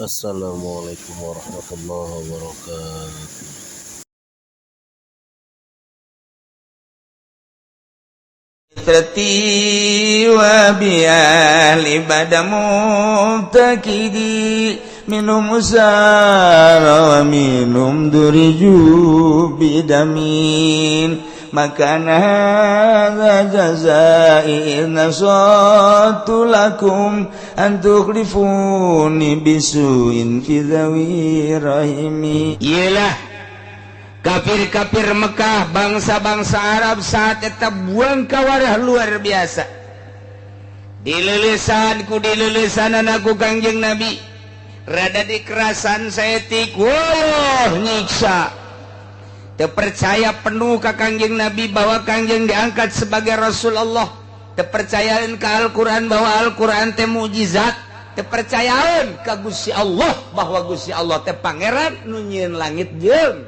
Assalamualaikum warahmatullahi wabarakatuh. Wa bi'ahli bada mubtakidi minum usara wa minum duriju bidamin makana hadza jazai nasatu lakum an tukhlifuni bisuin fi dhawi rahimi. Iyalah kafir-kafir Mekah, bangsa-bangsa Arab saat eta buang kawarah luar biasa. Dilelesan ku dilelesan aku Kangjeng Nabi. Rada dikerasan saeutik, wah nyiksa. Terpercaya penuh ka Kangjeng Nabi bahwa Kangjeng diangkat sebagai Rasul Allah. Terpercayaan ke Al-Qur'an bahwa Al-Qur'an teh mukjizat. Terpercayaan ka Gusti Allah bahwa Gusti Allah teh pangeran nu nyieun langit jeung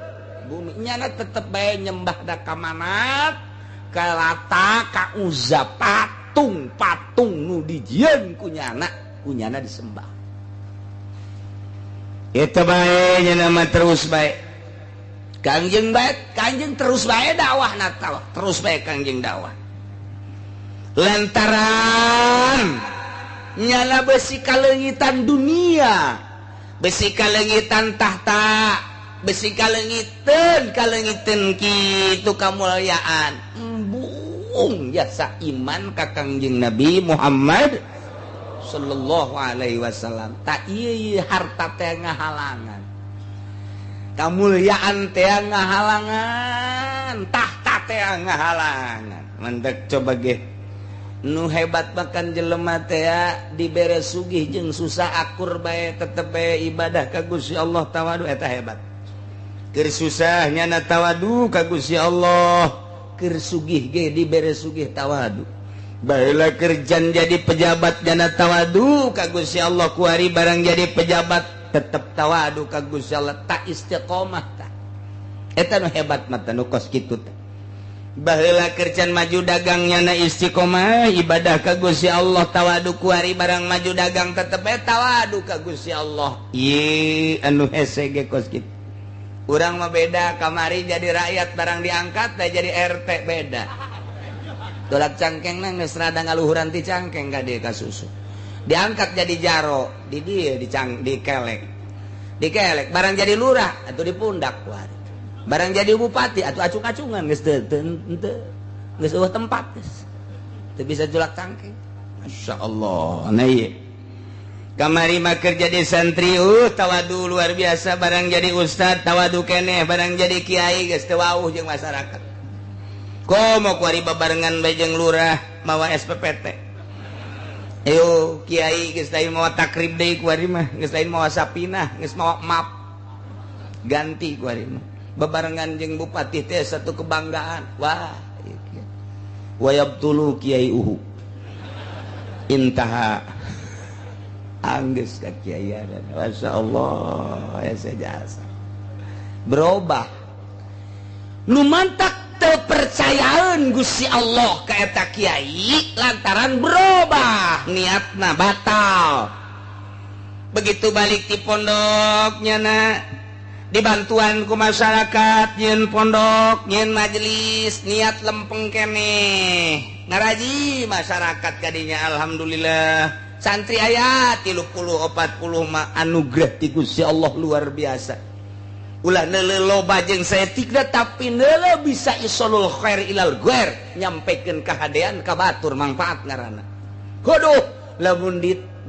bumi. Nyana tetep bae nyembah da ka Manat, ka Lata, ka Uzza, patung-patung nu dijieun ku nyana disembah. Eta bae nyana mah terus bae. Kangjeng bae, Kangjeng terus bae dakwah na terus bae Kangjeng dakwah. Lantaran nyala besi kaleungitan dunia, besi kaleungitan tahta, besi kaleungitan kitu kamulyaan. Embung jasa iman ka Kangjeng Nabi Muhammad sallallahu alaihi wasallam. Tak ieu harta teh ngahalangan. Kamulyaan teh ngahalangan, tahta teh ngahalangan. Mandek coba ge nu hebat makan jelema teh dibere sugih jeung susah akur bae tetep bae ibadah ka Gusti Allah tawadu eta hebat. Keur susah nyana tawadu ka Gusti Allah, keur sugih ge dibere sugih tawadu. Baheula kerjan jadi pejabat nyana tawadu ka Gusti Allah, kuari barang jadi pejabat tetep tawadu ka Gusti Allah, tak istiqomah ta. Eta nu hebat mah nu kos kitu teh. Baheula kerjan maju dagang nyana istiqomah ibadah ka Gusti Allah tawadu, kuari barang maju dagang tetep bae tawadu ka Gusti Allah. Ieu anu hese ge kos kitu. Urang mah beda, kamari jadi rakyat barang diangkat teh jadi RT beda. Tolak cangkeng nang geus rada ngaluhuran ti cangkeng ka dieu ka susu. Diangkat jadi jaro, di dia dikelek. Dikelek barang jadi lurah atau di pundak kuari. Barang jadi bupati atau acung-acungan geus teu geus eueuh tempat geus. Teu bisa julak cangkeng. Masyaallah. Nah ieu. Kamari mah keur jadi santri tawadu luar biasa, barang jadi ustad tawadu keneh, barang jadi kiai geus teu wauh jeung masyarakat. Komo kuari babarengan bae jeung lurah mawa SPPT. Ayo kiai geus lain mawa takrib deui kuari mah, geus lain mawa sapinah, geus mawa map. Ganti kuari mah. Babarengan jeung bupati teh satu kebanggaan. Wah, ieu kiai. Wayabtulu kiai uhu. Intaha anggeus ka kiai. Masyaallah, ya sejasa. Berubah. Nu mantak percayaan Gusti Allah ka eta kiai lantaran berubah niatna batal. Begitu balik di pondoknya na dibantuan ku masyarakat nyeun pondok nyeun majelis niat lempeng keneh ngaraji masyarakat kadinya. Alhamdulillah santri aya 30 40 mah anugerah ti Gusti Allah luar biasa. Ulah neuleuh loba jeung saeutik tapi neuleuh bisa isolul khair ilal ghair, nyampekeun kahadean ka batur mangfaat ngaranna. Hoduh lamun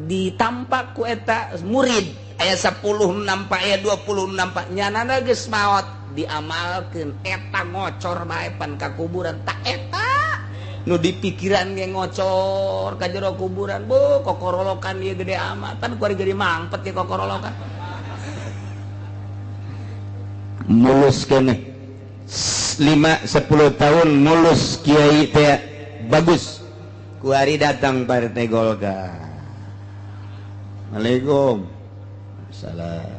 ditampak ku eta murid aya 10 nampak aya 20 nampak nyanana geus maot diamalkeun eta ngocor bae pan ka kuburan. Tak eta nu dipikiran ge ngocor ka jero kuburan, bu kokorolokan ieu gede amat pan kuari gede mangpet ye kokorolokan. Mulus keneh 5-10 tahun mulus kiai teh bagus. Kuari datang partai Golkar. Assalamualaikum. Salam.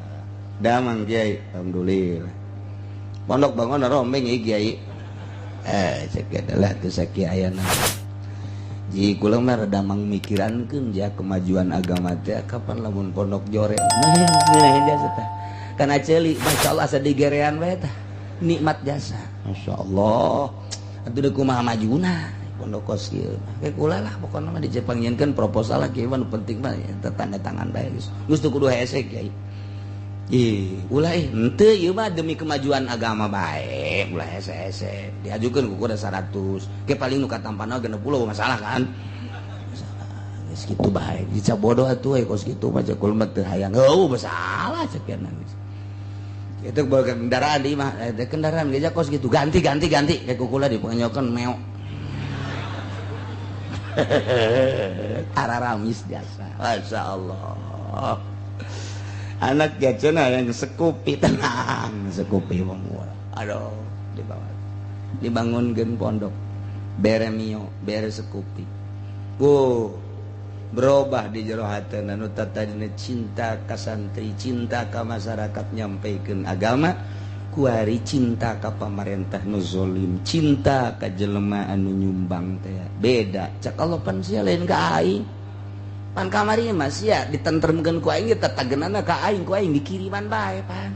Damang kiai, alhamdulillah. Pondok bangun rombeng ieu kiai. Cek adalah teu sakiayana. Ji kula mah rada mangmikirankeun ja kemajuan agama teh kapan lamun pondok jore. Ngeunah jasa tah. Kana ceuli masyaallah asa digerean bae tah. Nikmat jasa. Masyaallah. Atuh deuk kumaha majuna pondok kos kieu. Ke kula lah pokona mah dicepangieunkeun proposal lah kieu mah nu penting mah tanda tangan bae geus. Geus teu kudu hese kiai. Ih, ulah henteu ieu mah demi kemajuan agama bae, ulah hese-hese. Diajukeun ku kuda 100, ke paling nu katampana 60 masalah kan. Masalah. Geus kitu bae. Dicap bodoh atuh we kos kitu mah cek kula mah teu hayang. Heuh, masalah cek nangis. Itu bawa kendaraan di mah, kendaraan geus kos kitu ganti ganti ganti ke kukula dipenyokeun meok. Araramis jasa. Masyaallah. Anak gacena yang sekupi tenang, sekupi wong. Aduh, dibawa. Dibangunkeun pondok. Bere mio, bere sekupi. Bu, berubah di jero hatena nu tadina cinta ka santri, cinta ka masyarakat nyampaikan agama, kuari cinta ka pamarentah nu zolim, cinta ka jelema anu nyumbang teh. Beda, cak Allah pan sia lain ka aing. Pan kamari mah sia ditentremkeun ku aing tatagenanna ka aing, ku aing dikiriman bae pan.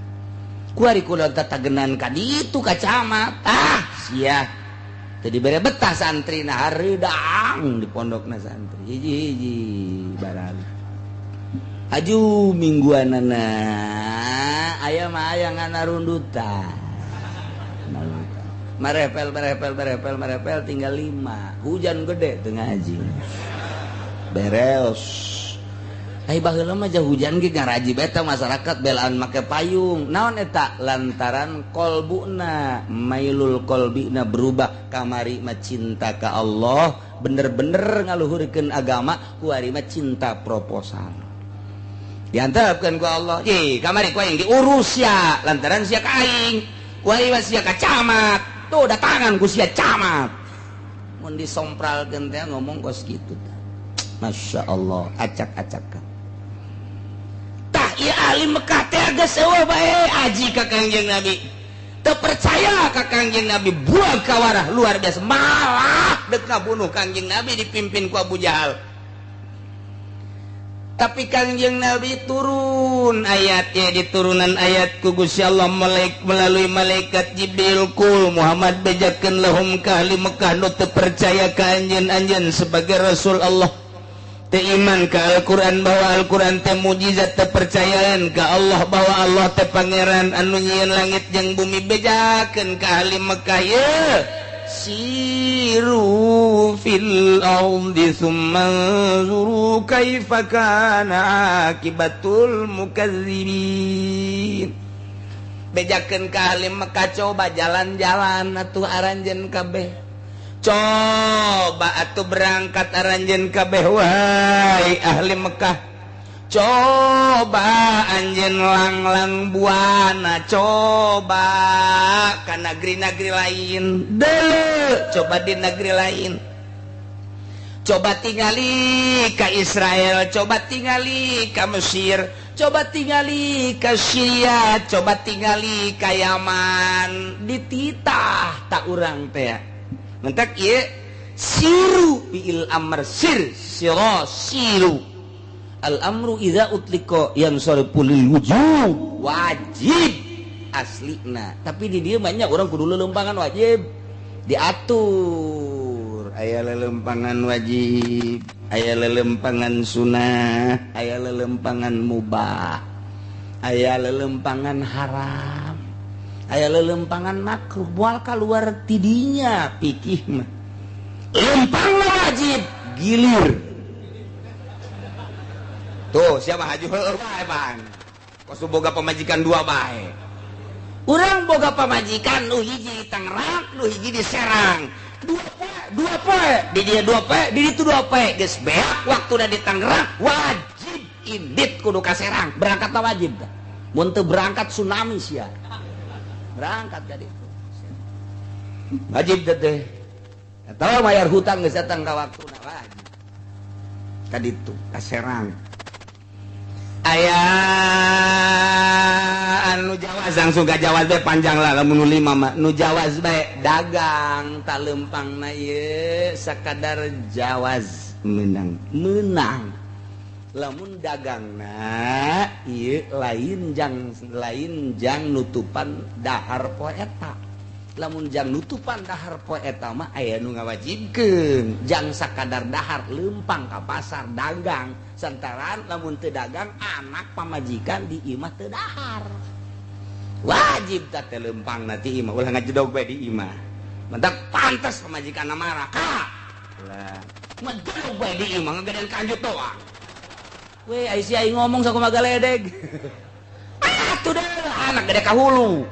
Kuari kula tatagenan ka ditu ka camat. Ah, sia. Teu dibere betah santri na hareudang di pondokna santri. Hiji-hiji barang. Aju mingguanana aya mah aya ngana rundutan. Marepel marepel marepel marepel tinggal 5. Hujan gede teu ngaji. Beres. Ai baheula mah jauh hujan ge ngaraji beta masyarakat belaan make payung. Naon eta? Lantaran kolbuna, mailul kolbina berubah kamari mah cinta ka Allah, bener-bener ngaluhurkeun agama, kuari mah cinta proposal. Diantepkeun ku Allah, "Ih, kamari ku aing diurus sia, lantaran sia ka aing. Kuari mah sia ka camat. Tuh datangan ku sia camat." Mun disompralkeun teh ngomong kos kitu tah. Masya Allah, acak-acakan. Tah ieu ahli Mekah teh geus eueuh bae aji ka Kangjeng Nabi. Teu percaya ka Kangjeng Nabi, buang kawarah luar biasa. Malah dek ngabunuh Kangjeng Nabi dipimpin ku Abu Jahal. Tapi Kangjeng Nabi turun ayatnya, diturunan ayat ku Gusti Allah melalui malaikat Jibril, kul Muhammad bejakeun lahum ka ahli Mekah nu teu percaya ka anjeun-anjeun sebagai Rasul Allah. Teu iman ka Al-Qur'an bahwa Al-Qur'an teh mujizat, teu percayaan ka Allah bahwa Allah teh pangeran anu nyieun langit jeung bumi, bejakeun ka ahli Mekah ye siru fil ardi thumma anzuru kaifa kana akibatul mukadzibin. Bejakeun ka ahli Mekah coba jalan-jalan atuh aranjeun kabeh. Coba atuh berangkat aranjeun kabeh wahai ahli Mekah. Coba anjeun langlang buana, coba ka negeri-negeri lain. Deuleu coba di negeri lain. Coba tingali ka Israel, coba tingali ka Mesir, coba tingali ka Syria, coba tingali ka Yaman. Dititah tak urang teh. Mentak ieu siru fiil amr sir sira siru. Al amru idza utliqa yansarifu lil wujub, wajib aslina. Tapi di dieu banyak orang kudu lelempangan wajib diatur. Aya lelempangan wajib, aya lelempangan sunah, aya lelempangan mubah, aya lelempangan haram, aya lelempangan makruh. Moal kaluar tidinya pikih mah. Lempang wajib gilir. Tuh siapa haju heueuh bae bang. Kos boga pamajikan dua bae. Urang boga pamajikan nu hiji di Tangerang, nu hiji di Serang. Dua poe, di dia dua poe, di ditu dua poe. Geus beak waktuna di Tangerang, wajib indit kudu ka Serang. Berangkatna wajib tah. Mun teu berangkat tsunami sia. Berangkat ka ditu. Wajib teh. Atawa bayar hutang geus datang ka waktuna wajib. Ka ditu ka Serang. Aya anu jawazan langsung ka jawaz bae panjang lah lamun nu 5 mah. Nu jawaz bae dagang tak lempangna ieu sakadar jawaz menang. Menang. Lamun dagangna ieu lain jang nutupan dahar poe eta. Lamun jang nutupan dahar poe eta mah aya nu ngawajibkeun jang sakadar dahar lempang ka pasar dagang santaran lamun teu dagang anak pamajikan di imah teu dahar wajib tah teh lempangna ti imah ulah ngajedog bae di imah mentak pantes pamajikanna marah ka lah ngajedog bae di imah ngagedean kanjut doang we ai sia ngomong sakumaha galedeg atuh dah anak gede ka hulu.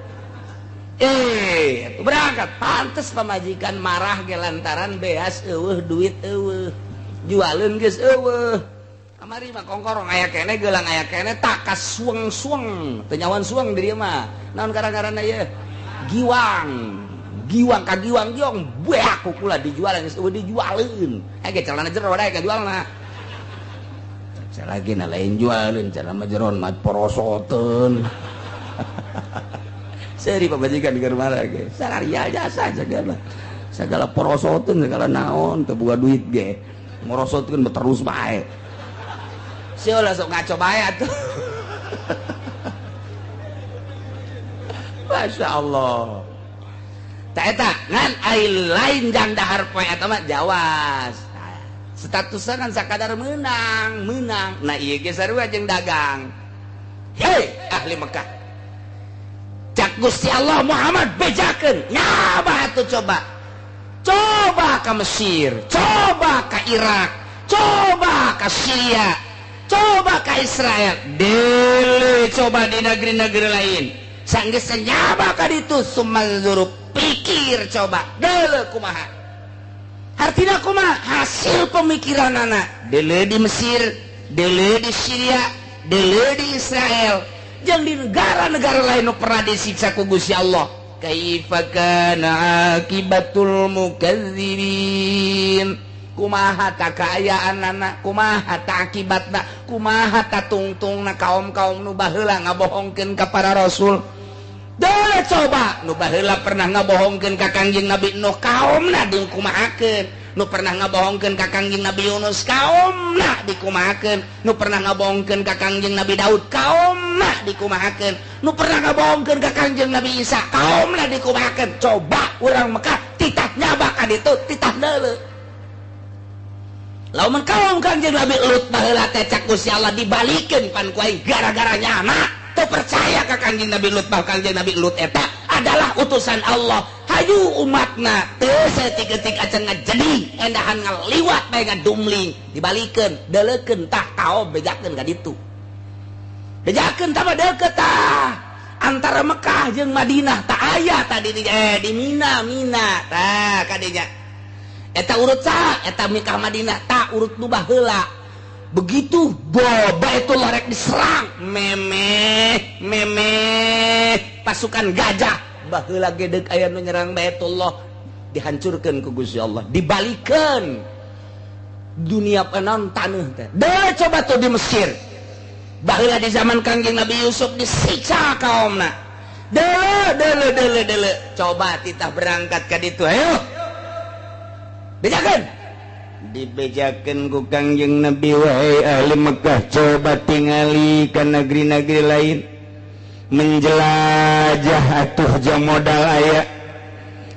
Berangkat pantes pamajikan marah ge lantaran beas eueuh duit eueuh jualeun geus eueuh kamari mah kongkorong aya keneh geulang aya keneh takas sueng-sueng teu nyawan sueng di dieu mah naon gara-garana ieu giwang giwang ka giwang giong beak kukula dijualan geus eueuh dijualeun ge celana jero dae ka jualna lagi na lain jualeun celana jeron mah porosoteun. Seri pamajikan di rumah ge sararia jasa segala segala porosoteun segala naon teu boga duit ge morosotkeun terus bae sia lah sok ngaco bae atuh. Masya Allah ta eta ngan ai lain jang dahar poe eta mah jawaz statusna kan sakadar menang menang nah ieu ge sarua jeung dagang. Hei ahli Mekah cak Gusti Allah Muhammad bejakeun nyaba atuh coba coba ka Mesir coba ka Irak coba ka Syria coba ka Israel dele coba di negeri-negeri lain sanggeus nyaba ka ditu sumanzuru pikir coba dele kumaha hartina kumaha hasil pemikiranana dele di Mesir dele di Syria dele di Israel jeung di negara-negara lain nu pernah disiksa ku Gusti Allah. Kaifa kana akibatul mukadzibin kumaha ta kaayaanana kumaha ta akibatna kumaha ta tungtungna kaum-kaum nu baheula ngabohongkeun ka para rasul. Deuh coba nu baheula pernah ngabohongkeun ka Kangjeng Nabi Nuh kaumna dikumahakeun nu pernah ngabohongkeun ka Kangjeng Nabi Yunus kaumna dikumahakeun nu pernah ngabohongkeun ka Kangjeng Nabi Daud kaumna dikumahakeun nu pernah ngabohongkeun ka Kangjeng Nabi Isa kaumna dikumahakeun. Coba urang Mekah titah nyaba ka ditu titah deuleu lamun kaum Kangjeng Nabi Lut baheula teh cak Gusti Allah dibalikeun pan ku aing gara-gara nyana teu percaya ka Kangjeng Nabi Lut bah Kangjeng Nabi Lut eta adalah utusan Allah. Hayu umatna teu saeutik-eutik acan ngajadi endahan ngaliwat bae ngadumling dibalikeun deuleukeun tah kaom bejakeun ka ditu bejakeun tah mah deukeut tah antara Mekah jeung Madinah tah aya tadi di Mina Mina tah kadinya eta urut saha eta Mekah Madinah tah urut nu baheula begitu boba itu lorek diserang memeh memeh pasukan gajah baheula gedeg aya nu nyerang Baitullah dihancurkeun ku Gusti Allah dibalikeun dunia panon taneuh teh. Deuh coba tuh di Mesir baheula di zaman Kangjeng Nabi Yusuf disiksa kaumna. Deuh deuh deuh deuh coba titah berangkat ka ditu ayo bejakeun dibejakeun ku Kangjeng Nabi wahai ahli Mekah coba tingali ka negeri-negeri lain menjelajah atuh jam modal aya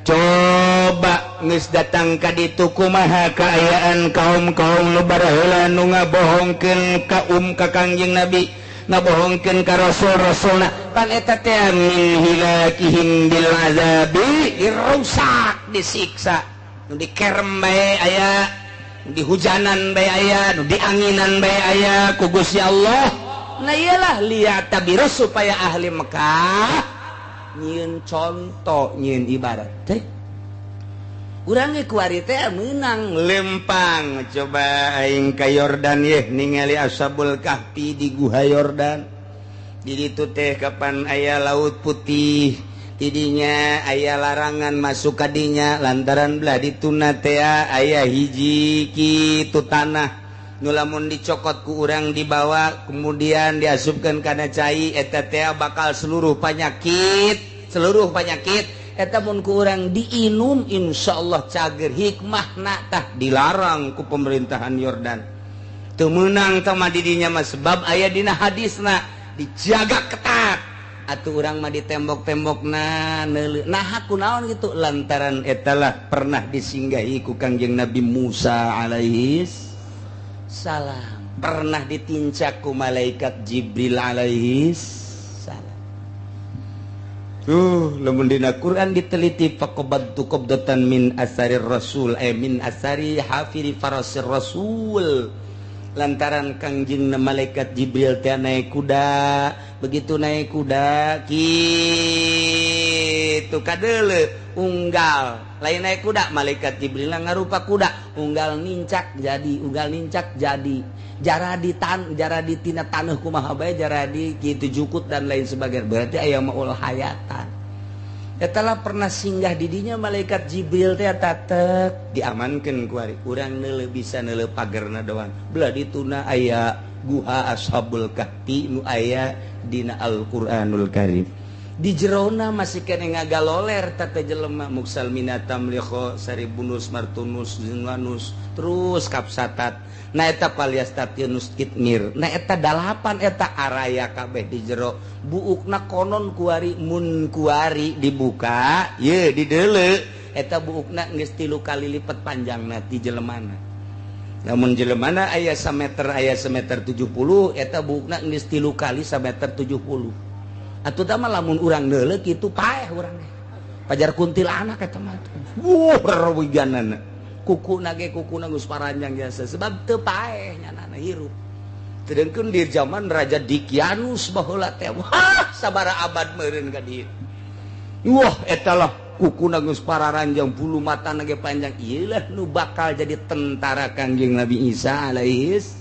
coba geus datang ka ditu kumaha kaayaan kaum-kaum nu baheula nu ngabohongkeun ka ka Kangjeng Nabi ngabohongkeun ka rasul-rasulna pan eta teh min hilakihim bil azabi dirusak disiksa nu dikerem bae aya nu dihujanan bae aya nu dianginan bae aya ku Gusti Allah. Nah iyalah lihat tabirus supaya ahli Mekah nyieun contoh nyieun ibarat teh urang ge kuari teh meunang lempang coba aing ka Yordan yeh ningali Ashabul Kahfi di Guha Yordan di ditu teh kapan aya laut putih tidinya aya larangan masuk kadinya lantaran belah dituna teh aya hiji kitu tanah Nu lamun dicokot ku urang dibawa kemudian diasupkeun kana cai eta teh bakal seluruh penyakit eta mun ku urang diinum insyaallah cager. Hikmahna tah dilarang ku pemerintahan Yordan. Teu meunang tah mah di dinya mah sebab aya dina hadisna dijaga ketat. Atuh urang mah di tembok-tembokna neuleuh. Nah kunaon gitu lantaran etalah pernah disinggahi ku Kangjeng Nabi Musa alaihis salam, pernah ditincak ku malaikat Jibril alaihis salam. Tuh lamun dina Quran diteliti faqabadtu qabdatan min asarir rasul min asari hafiri farasir rasul. Lantaran Kangjeng malaikat Jibril teh naik kuda, begitu naik kuda kitu kadeuleu unggal. Lain naik kuda, malaikat Jibril ngarupa kuda, unggal nincak jadi, unggal nincak jadi. Jara di tan, jara di tina taneuh kumaha bae, jara di kitu jukut dan lain sebagainya. Berarti aya maul hayatan. Eta lah pernah singgah di dinya malaikat Jibril teh tatek diamankeun ku ari. Urang neuleuh bisa neuleuh pagerna doang. Belah dituna aya guha Ashabul Kahfi nu aya dina Al-Qur'anul Karim. Di jerona masih kene ngagaloler tata jelema muksal minatam liho saribunus martunus zinwanus terus kapsatat. Na eta paliastatinus kitmir. Na eta dalapan eta araya kabeh di jero. Buukna konon kuari mun kuari dibuka ye dideuleu eta buukna geus 3 kali lipat panjangna ti jelemana. Lamun jelemana aya sameter aya semeter 70 eta buukna geus 3 kali sameter 70. Atuh tah mah lamun urang neuleuh kitu paeh urang ge. Pajar kuntilanak eta mah. Wuh rewiganana. Kukuna ge kukuna geus paranjang jasa sebab teu paeh nyanana hirup. Sedengkeun di zaman Raja Dikianus baheula teh wah sabaraha abad meureun ka dieu. Wah eta lah kukuna geus pararanjang bulu matana ge panjang. Ieu lah nu bakal jadi tentara Kangjeng Nabi Isa alaihis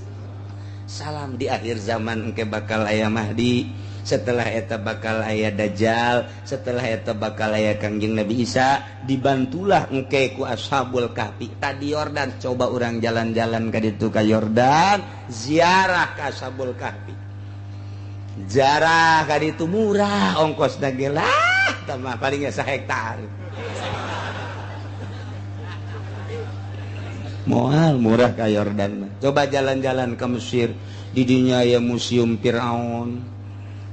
salam di akhir zaman engke bakal aya Mahdi. Setelah eta bakal aya Dajjal, setelah eta bakal aya Kangjeng Nabi Isa, dibantulah engke ku Ashabul Kahfi. Tadi Yordan, coba urang jalan-jalan ka ditu ka Yordan, ziarah ka Ashabul Kahfi. Ziarah ka ditu murah ongkosna ge lah, tah mah paling ge sahektar. Moal murah ka Yordan mah. Coba jalan-jalan ke Mesir, di dinya aya Museum Firaun.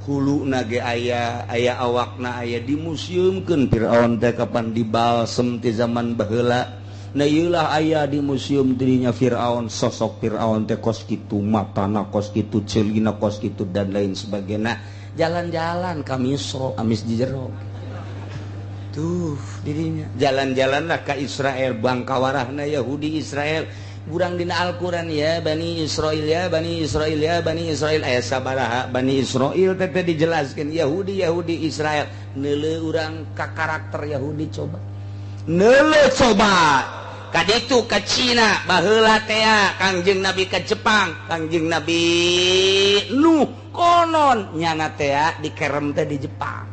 Hulu nage aya, aya awakna aya dimuseumkeun Firaun teh kapan dibalsem ti zaman baheula. Nah ieu lah aya di museum dirinya Firaun, sosok Firaun teh kos kitu, matana kos kitu, ceulina kos kitu dan lain sebagainya. Jalan-jalan ka Misro, amis di jero. Tuh dirinya. Jalan-jalanlah ka Israel, bangkawarahna Yahudi Israel. Burang dina Al-Qur'an ya Bani Israil ya Bani Israil ya Bani Israil aya sabaraha Bani Israil teh dijelaskeun Yahudi Yahudi Israel neuleuh urang ka karakter Yahudi coba neuleuh coba ka ditu ka Cina baheula teh Kangjeng Nabi ka Jepang Kangjeng Nabi Nuh konon nyana teh dikerem teh di Jepang.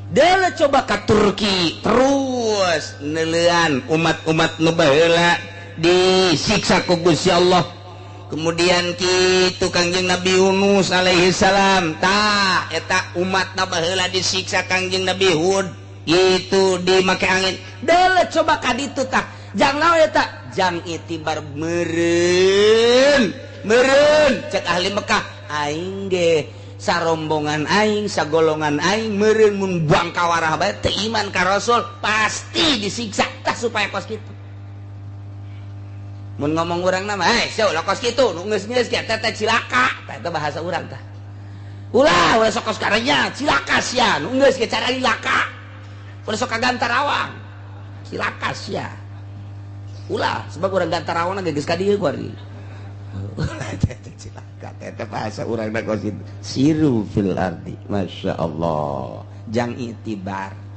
Deuleuh coba ka Turki terus neuleuan umat-umat nu baheula disiksa ku Gusti Allah. Kemudian kitu Kangjeng Nabi Yunus alaihi salam tah eta umatna baheula disiksa Kangjeng Nabi Hud gitu dimake angin. Deuleuh coba ka ditu tah jang naon eta jang itibar meureun meureun cek ahli Mekah aing ge sarombongan aing sagolongan aing meureun mun bangkawarah bae teu iman ka Rasul pasti disiksa tah supaya kos kitu. Mun ngomong urang nama, eh, sia ulah kos kitu, nu geus-geus ge teh cilaka, tah eta bahasa urang tah. Ulah, ulah sok kos karenya, cilaka sia, nu geus ge cara cilaka. Ulah sok ka Gantarawang. Cilaka sia. Ulah, sebab urang Gantarawang ge geus ka dieu ku ari. Ulah teh cilaka, teh bahasa urang na kos kitu. Siru fil ardi, Masya Allah. Jang itibar.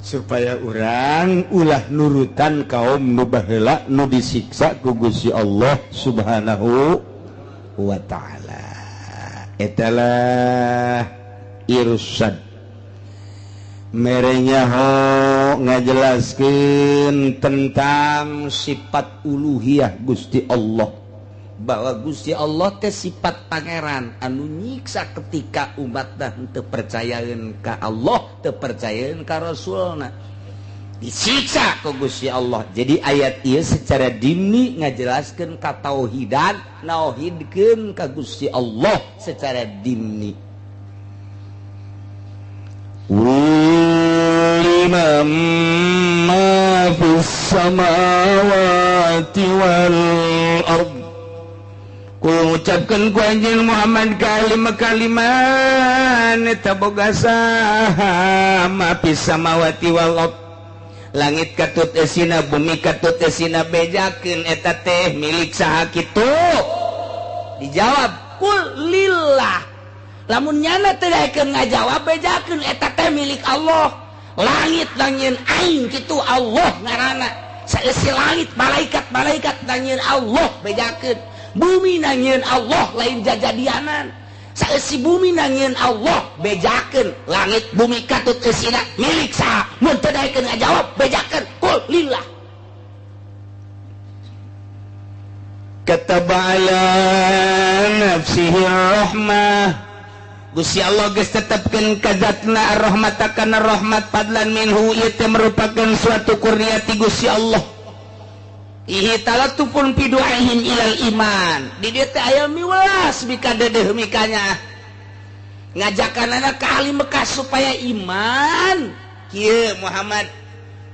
Supaya orang ulah nurutan kaum nu baheula nu disiksa ku Gusti Allah Subhanahu wa ta'ala. Etalah irsad merenya ho ngajelaskeun tentang sifat uluhiyah Gusti Allah, bahwa Gusti Allah teh sifat pangeran anu nyiksa ketika umatna teu percayaeun ka Allah, teu percayaeun ka Rasulna, disiksa ku Gusti Allah. Jadi ayat ieu secara dimni ngajelaskeun ka tauhidan, nauhidkeun ka Gusti Allah secara dimni. Liman ma fis samawati wal ard. Ku ngucapkeun ku anjeun Muhammad kalima-kaliman eta boga saha ma fis samawati wal ard. Langit katut esina, bumi katut esina, bejakeun eta teh milik saha kitu? Dijawab kul lillah. Lamun nyana teu daekeun ngajawab bejakeun eta teh milik Allah. Langit nangieun aing kitu Allah ngaranna. Saeusi langit malaikat-malaikat nangieun Allah bejakeun. Bumi nangieun Allah lain jajadianan. Saeusi bumi nangieun Allah bejakeun. Langit bumi katut eusina milik saha? Mun teu daekeun ngajawab bejakeun kul lillah. Kataba ala nafsihi rahmah. Gusti Allah geus tetepkeun ka zatna ar-rahmat kana rahmat fadlan minhu, ieu teh merupakan suatu kurnia ti Gusti Allah. Ihi talatufun fi du'aihim ilal iman. Di dieu teh aya miwelas mika dedeuh mikanya. Ngajakanana ka ahli Mekah supaya iman. Kieu Muhammad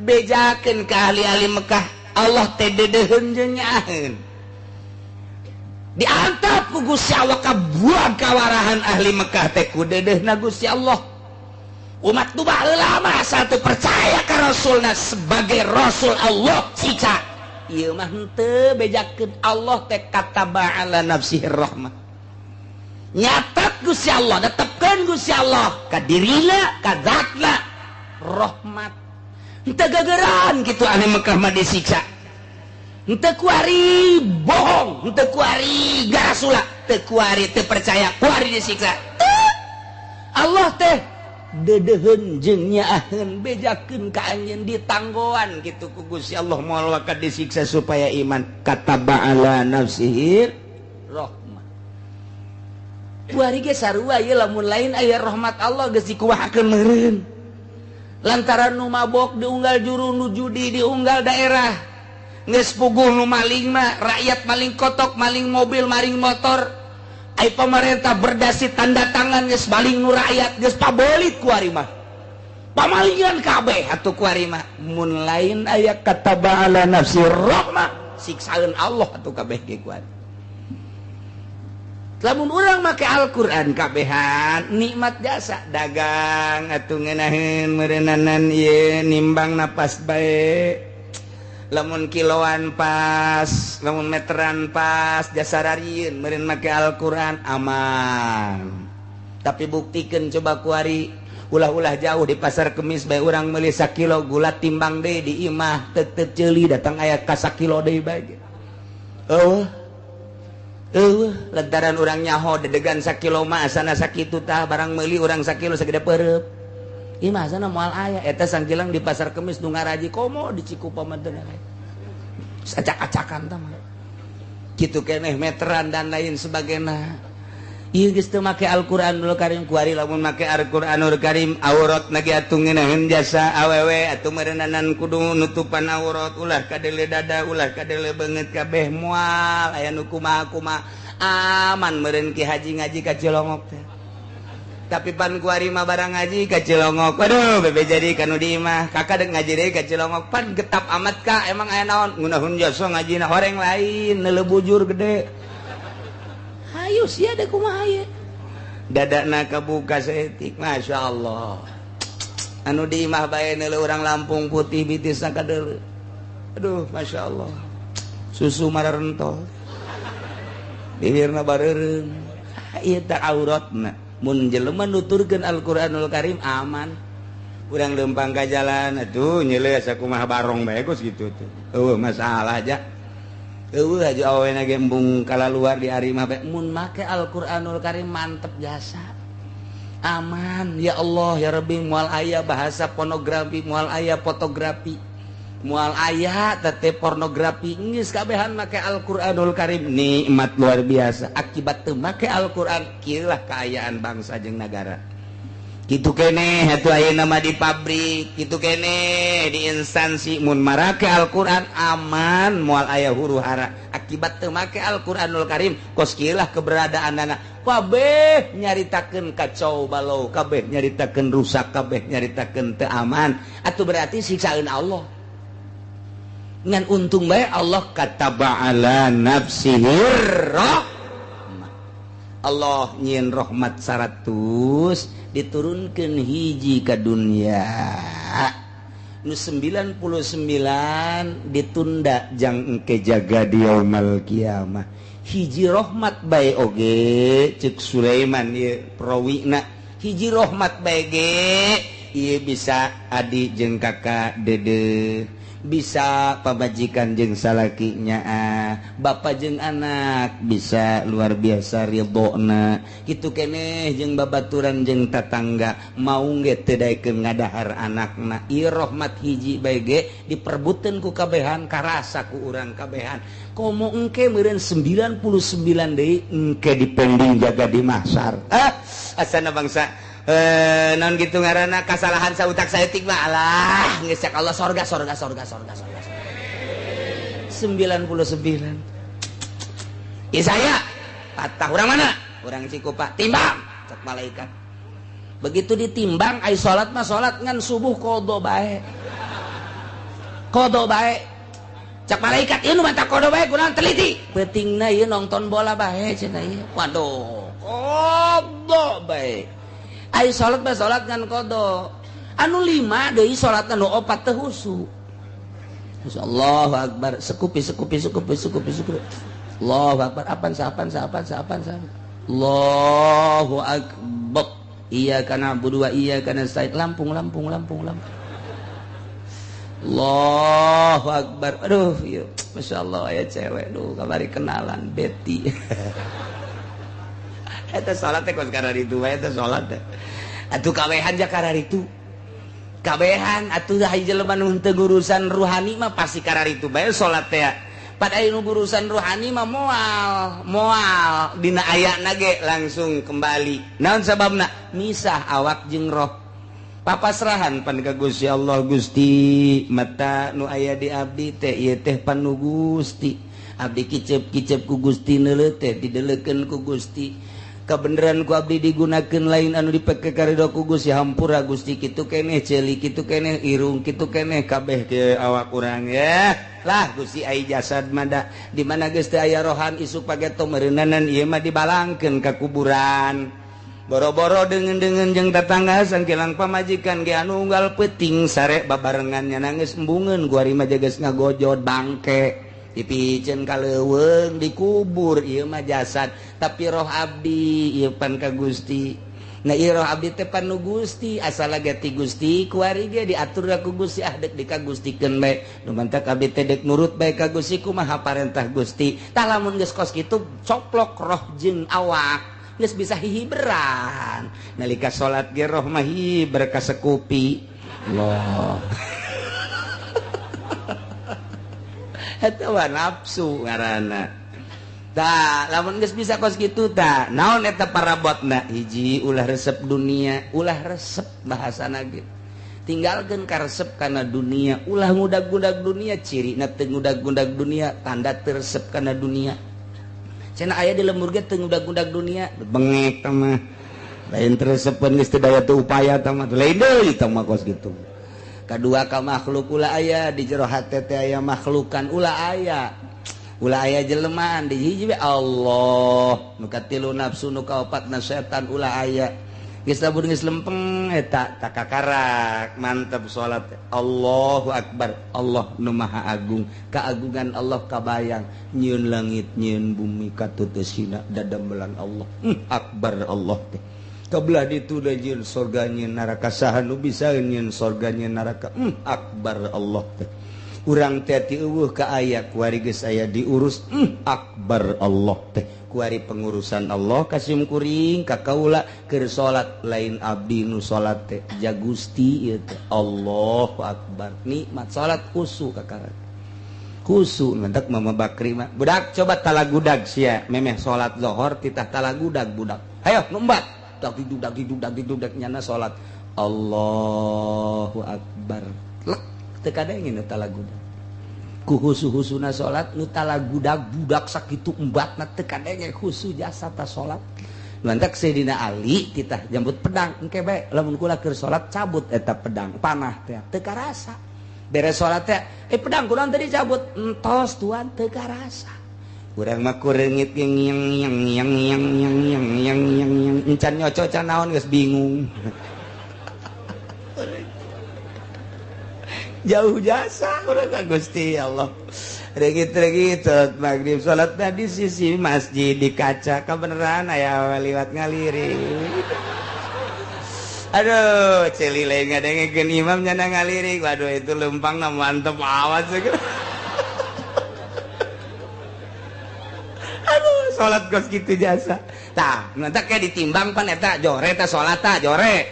bejakeun ka ahli-ahli Mekah, Allah teh dedeuheun jeung nyaaheun. Diantap ku Gusti Allah kabuang kawarahan ahli Mekah teh ku dedeuhna Gusti Allah. Umat nu baheula mah asal teu percaya ka Rasulna sebagai Rasul Allah siksa. Ieu mah henteu bejakeun Allah teh kataba ala nafsihi rahmah. Nyatat Gusti Allah, netepkeun Gusti Allah ka dirina, ka zatna rahmat. Henteu gegeran kitu ahli Mekah mah disiksa. Henteu kuari bohong, henteu kuari garasula, teu kuari teu percaya, kuari disiksa. Allah teh dedeuheun jeung nyaaheun bejakeun ka anjeun ditanggoan kitu ku Gusti Allah moal waka disiksa supaya iman. Kataba ala nafsihi rahmah. Kuari ge sarua ieu lamun lain aya rahmat Allah geus dikuahakeun meureun. Lantaran nu mabok diunggal juru, nu judi diunggal daerah. Geus puguh nu maling mah rakyat maling kotok, maling mobil, maling motor. Ai pemerintah berdasi tanda tangan geus maling nu rakyat geus pabelit ku ari mah. Pamalingan kabeh atuh ku ari mah. Mun lain aya kataba ala nafsi rahmah, siksaeun Allah atuh kabeh ge ku ari. Lamun urang make Al-Qur'an kabehan nikmat jasa dagang atuh ngeunaheun meureunnanan ieu nimbang napas bae. Lamun kiloan pas, lamun meteran pas, jasa rarieun meureun make Al-Qur'an aman. Tapi buktikeun coba kuari ulah-ulah jauh di pasar Kemis bae urang meuli sakilo gula timbang deui di imah tetep ceuli datang aya ka sakilo deui bae. Eueuh. Eueuh, lantaran urang nyaho dedegan sakilo mah asana sakitu tah barang meuli urang sakilo sagede peureub. Imah sana moal aya eta sangkilang di pasar Kemis nu ngaraji komo di Cikupa mah teu aya. Acak-acakan tah mah. Kitu keneh meteran dan lain sebagainya. Ieu geus teu make Al-Qur'anul Karim kuari lamun make Al-Qur'anul Karim aurat ge atuh ngeunaheun jasa awewe atuh meureunnanan kudu nutupan aurat ulah kadele dada ulah kadele beungeut kabeh moal aya nu kumaha-kumaha aman meureun ki haji ngaji ka Cilongok teh. Tapi pan kuari mah barang ngaji ka Cilongok. Waduh, bebe jadi kanu di imah. Kakak dek ngaji deui ka Cilongok. Pan getap amat ka, emang aya naon? Ngeunaheun jasa ngajina horeng lain, neuleuh bujur gede. Hayu sia dek kumaha ieu? Dadana kabuka saeutik, masyaallah. Anu di imah bae neuleuh urang Lampung putih bitisna kadeuleu. Aduh, masyaallah. Susu mararentol. Bibirna bareureum. Ieu teh auratna. Mun jelema nuturkeun Al-Qur'anul Karim aman. Urang leumpang ka jalan atuh nyeuleuh asa kumaha barong bae geus kitu tuh. Eueuh masalah aja. Eueuh aja awena ge embung kalaluar di ari mah bae. Mun make Al-Qur'anul Karim mantep jasa. Aman ya Allah ya Rabbi, moal aya bahasa pornografi, moal aya fotografi, moal aya tete pornografi, geus kabehan make Al-Qur'anul Karim. Nikmat luar biasa. Akibat teu make Al-Qur'an kieu lah kaayaan bangsa jeung nagara. Kitu keneh atuh ayeuna mah di pabrik, kitu keneh di instansi, mun marake Al-Qur'an aman, moal aya huru hara. Akibat teu make Al-Qur'anul Karim kos kieu lah keberadaanana. Kabeh nyaritakeun kacau balau, kabeh nyaritakeun rusak, kabeh nyaritakeun teu aman. Atuh berarti siksaeun Allah. Ngan untung bae Allah kataba ala nafsihi rahmah. Allah nyieun rahmat 100 diturunkeun hiji ka dunia. Nu 99 ditunda jang engke jaga di yaumul kiamah. Hiji rahmat bae oge ceuk Sulaiman ieu prawina. Hiji rahmat bae ge ieu bisa adi jeung kakak dede, bisa pamajikan jeung salakinya, bapak jeung anak bisa luar biasa ridhona. Kitu keneh jeung babaturan jeung tatangga mau ge teu daekeun ngadahar anakna. Ieu rahmat hiji bae ge diperbuteun ku kabehan, karasa ku urang kabehan. Komo engke meureun 99 deui engke dipending jaga di mahsyar. Ah, asana bangsa non gitu ngaranna kasalahan sautak saeutik mah alah geus cak Allah sorga sorga sorga sorga sorga 99. Isaya patah urang mana? Urang Cikupa timbang cak malaikat. Begitu ditimbang ai salat mah salat ngan subuh qada bae. Qada bae. Cak malaikat ieu nu mata qada bae kunaon teliti. Peutingna ieu nonton bola bae cenah ieu. Waduh, qada bae. Ai salat mah salat ngan qada. Anu 5 deui salat anu 4 teu husu. Allahu akbar, sekupi sekupi sekupi sekupi sekupi. Allahu akbar, apan sapan sapan sapan sapan. Allahu akbar. Iyyaka na'budu wa iyyaka nasta'in. Lampung lampung lampung lampung. Allahu akbar. Aduh, ieu masyaallah aya cewek duh kamari kenalan Betty. Eta salat teh kos kararitu bae eta salat teh. Atuh kabehan ja kararitu. Kabehan atuh hiji jelema nu teu urusan ruhani mah pasti kararitu bae salat teh. Pad aya nu urusan ruhani mah moal, moal dina ayana ge langsung kembali. Naon sababna? Misah awak jeung roh. Papasrahan pan ka Gusti Allah, Gusti mata nu aya di abdi teh ieu teh pan nu Gusti. Abdi kicep-kicep ku Gusti neuleuh teh dideleukeun ku Gusti. Kebenaran ku abdi digunakeun lain anu dipake karido ku Gusti, hampura Gusti kitu keneh ceuli kitu keneh irung kitu keneh kabeh ke awak urang ya lah Gusti ai jasad mah di mana geus teu aya rohan isuk pageto meureunanan ieu mah dibalangkeun ka kuburan. Boro-boro deungeun-deungeun jeung tatangga sangkilang pamajikan ge anu unggal peuting sare babarengan nya nangis embungeun guari mah geus ngagojod bangke dipiceun ka leuweung dikubur ieu mah jasad tapi roh abdi ieu pan ka Gusti. Nah ieu roh abdi teh pan nu Gusti asal ge ti Gusti kuari ge diatur ku Gusti ah deuk dikagustikeun bae nu mantak abdi teh deuk nurut bae ka Gusti kumaha parentah Gusti. Tah lamun geus kos kitu coplok roh jeung awak geus bisa hihiberan nalika salat ge roh mah hiber ka sekupi Allah. Eta mah nafsu ngaranna. Tah lamun geus bisa kos kitu tah naon eta parabotna? Hiji ulah resep dunia, ulah resep bahasana ge. Tinggalkeun karesep kana dunia, ulah ngudag-ngudag dunia, cirina teu ngudag-ngudag dunia, tanda teu resep kana dunia. Cenah aya di lembur ge teu ngudag-ngudag dunia, bengek tah mah. Lain teu resepeun geus teu daya teu upaya tah mah, lain deui tah mah kos kitu. Kadua ka makhluk ulah aya di jero hate teh aya makhlukan ulah aya. Ulah aya jelemaan di hiji we Allah. Nu katilu nafsu nu kaopatna setan ulah aya. Geus lamun geus lempeng eta takakarak mantep salat. Allahu akbar. Allah nu maha agung. Keagungan Allah kabayang nyieun langit nyieun bumi katuteusina dadamelan Allah. Akbar Allah teh. Kebelah ditu da nyieun sorga nyieun neraka saha nu bisa nyieun sorga nyieun neraka. Akbar Allah teh. Urang teh ti eueuh ka aya kuari geus aya diurus akbar Allah teh kuari pengurusan Allah kasim kuring ka kaula keur salat lain abdi nu salat teh ja Gusti ieu teh Allahu akbar nikmat salat khusu ka kaula khusu mentak Mama Bakri mah budak coba talagudag sia memeh salat zuhur titah talagudag budak ayo numbat dag didudag didudag didudag nyana salat Allahu akbar lek teu kadengin nu talagudag ku husu-husuna salat nu talagudag budak sakitu embatna teu kadenge khusu jasa ta salat lantak Sayyidina Ali titah jambut pedang engke bae lamun kula keur salat cabut eta pedang panah teh teu karasa beres salat teh pedang kunaon tadi cabut entos tuan teu karasa urang mah kureungit yang yang yang yang yang yang yang yang yang yang encan nyoco can naon geus bingung jauh jasa urang ka Gusti Allah regit-regit salat maghrib salat di sisi masjid di kaca kebenaran aya liwat ngalirik aduh celi lain ngadengekeun imam nyana ngalirik waduh itu lempangna mantep awas aduh salat geus kitu jasa tah nanti kayak ditimbang pan eta jore ta salat ta jore